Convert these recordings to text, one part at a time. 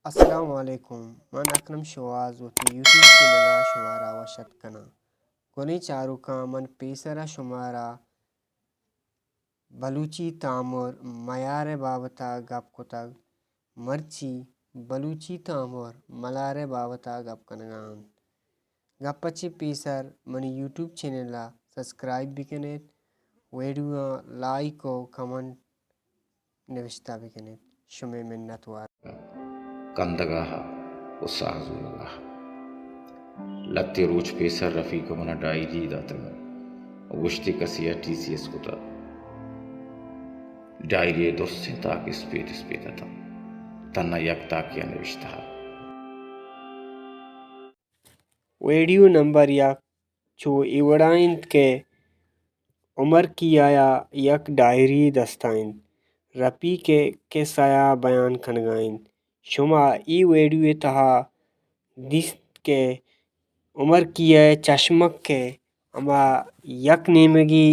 السلام علیکم، من اکرم شوہاز وتی یوٹیوب چینل ءَ شمارا وش اتک کناں۔ گلیں چاروکاں، من پیسر ءَ شمارا بلوچی تامر میار ءِ بابت ءَ گپ کتگ، مرچی بلوچی تامر ملار ءِ بابت ءَ گپ کنگ ءَ انت۔ گپ ءَ چہ پیسر منی یوٹیوب چینل ءَ سبسکرائب بکن ات، ویڈیو ءَ لائک ءُ کمنٹ نبشتہ بکن ات۔ شمئے منت وار۔ کندگاہ ءَ ساہ زورگاہ۔ لھتے روچ پیسر رفیق ءَ من ءَ ڈائری داتگ ءُ گوشتی کسے ءَ ٹی سی ایس کتگ۔ ڈائری ءِ درسیں تاک اسپیت اسپیت اتاں۔ تھنا یک تاکے ءَ نبشتہ ات۔ ویڈیو نمبر یک چو اے وڑا انت کہ عمر کیا ءَ یک ڈائری دست ءَ انت، رفیق ءِ کسہ ءَ بیان کنگ ءَ انت۔ شما اے ویڈیو ءِ تہا دیست کہ عمر کیا ءِ چشمک ءِ ہما یک نیمگی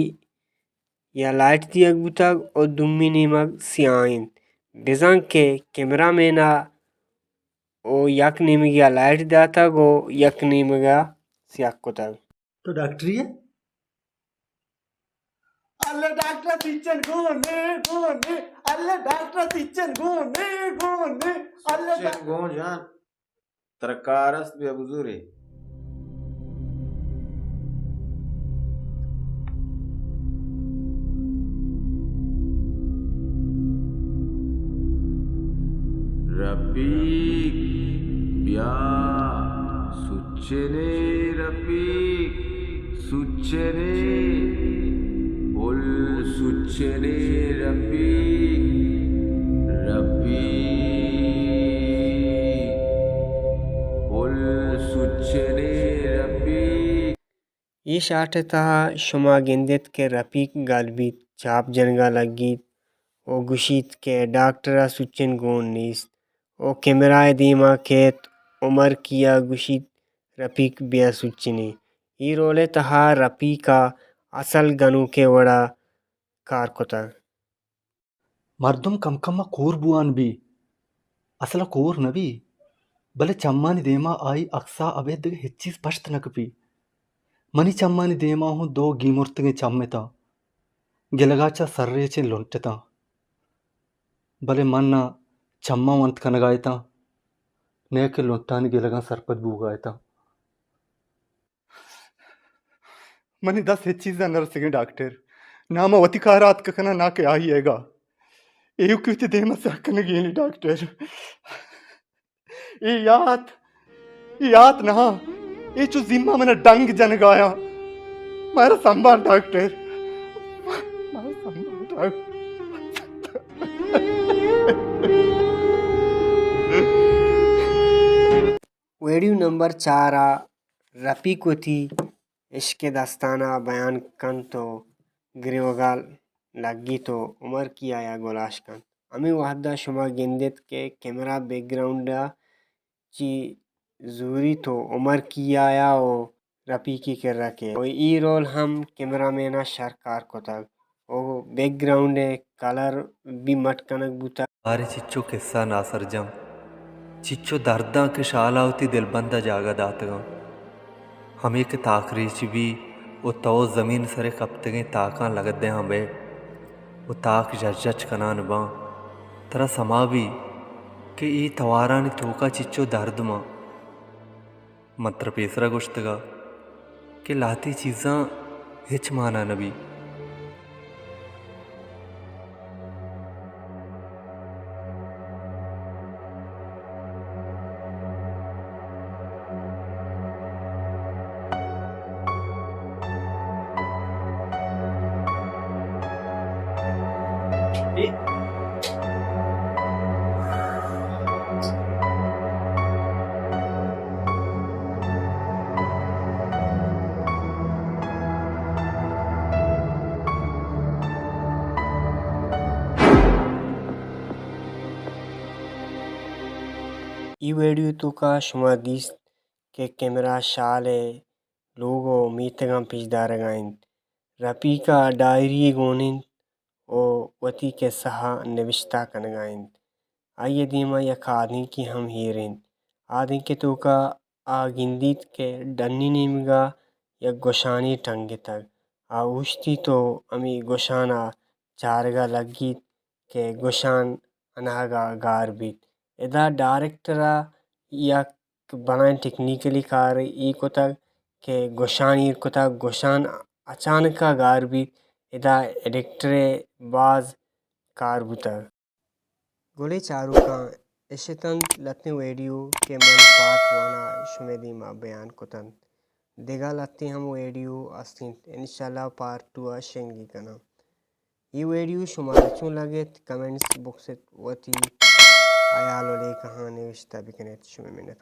یا لائٹ دیگ بوتگ ءُ دومی نیمگ سیاہ انت، بزاں کہ کیمرہ مین ءَ ءُ یک نیمگی ءَ لائٹ داتگ ءُ یک نیمگ ءَ سیاہ کتگ۔ تو ڈاکٹری ئے؟ اللہ ڈاکٹر سچن گون نے، گون نے، اللہ ڈاکٹر سچن گون نے، گون نے، اللہ ڈا-، سچن گون جان۔ ترا کار است، بیا بزورے۔ رفیق، بیا سچنے، رفیق۔ سچنے، پل سچنے رفیق، رفیق، پل سچنے رفیق۔ اے شاٹ ءِ تہا شما گندیت کہ رفیق گل بیت، چاپ جنگ ءَ لگیت ءُ گوشیت کہ ڈاکٹر ءَ سچن گون نیست ءُ کیمرہ ءِ دیما کیت، عمر کیا گوشیت، رفیق بیا سچنے۔ اے رول ءِ تہا رفیق ءَ اصل گنوک ءِ وڑا کار کتگ۔ مردم کم کم ءَ کور بوان بی، اصل ءَ کور نہ بی، بلے چمانی دیما آئی عکس ءَ ابید دگہ ہچ چیز پشت نہ کپی۔ منی چمانی دیما ہوں دو گیمرتگیں چم اتاں، گلگا چہ سرریچیں لنٹ اتاں، بلے من نہ چماں ونت کنگا اتاں، نئیکہ لنٹانی گلگاں سرپد بوگا اتاں۔ منی دست ہچ چیز ءَ نہ رسگیں ڈاکٹر۔ نا من وتی کار ءَ اتک کناں، نا کہ آئی ئیگا۔ ایوک وتی دیم ءَ سک کنگی انت ڈاکٹر۔ اے یات، اے یات نہ، اے چو زیما من ءَ ڈنگ جنگ آیاں۔ مارا سنبھال ڈاکٹر۔ مارا سنبھال ڈاکٹر۔ ویڈیو نمبر چار ءَ رفیق وتی عشق ءِ داستان ءَ بیان کنت ءُ گریوگ ءَ لگیت ءُ عمر کیا ءَ گلاش کنت۔ ہمے وہد ءَ شما گندیت کہ کیمرہ بیک گراؤنڈ ءَ چی زوریت ءُ عمر کیا ءَ ءُ رفیق ءِ کرا کیت ءُ اے رول ہم کیمرہ مین ءَ شر کار کتگ۔ ءُ بیک گراؤنڈ ءِ کلر بھی مٹ کنگ بوتگ۔ باریں چچو کسہ ناسرجم، چچو درداں کہ شالا وتی دلبند ءَ جاگہ داتگاں۔ ہمے کہ تاکریچ بی ءُ تو زمین سر ءَ کپتگیں تاکاں لگت دیاں بئے ءُ تاک ژچ ژچ کنان باں، ترا سما بی کہ اے توارانی توکا چچو درد مان۔ من ترا پیسرا گوشتگا کہ لہتے چیزاں ہچ مانا نہ بی۔ اے ویڈیو توکا شما دیست کہ کیمرہ شال ءِ لوگ ءُ میتگاں پیش دارگا انت۔ رفیق ءَ ڈائری گون انت ءُ وتی کسہ ءَ نبشتہ کنگا انت۔ آئی ءِ دیما یک آدینکے ہم ایر انت۔ آدینک ءِ توکا آ گندیت کہ ڈنی نیمگا یک گشانے ٹنگتگ۔ آ اوشتیت و ہمے گشانا چارگا لگیت کہ گشان اناگا گار بیت۔ ادا ڈائریکٹرا یک بلائیں ٹیکنیکلی کارے کتگ کہ گشان ایر کتگ، گشان اچانکا گار بیت۔ ادا ایڈیٹرے باز کار بوتگ۔ گلیں چاروکاں، اش اتنت لہتیں ویڈیو کہ من پارٹ ون ءَ شمئے دیما بیان کتنت۔ دگہ لہتیں ہم ویڈیو است انت، انشاءاللہ پارٹ ٹو ءَ شنگی کناں۔ اے ویڈیو شمارا چون لگت، کمنٹس بکس ءَ وتی ہیال و لیکہاں نوشتہ بکنیت۔ شمئے منت۔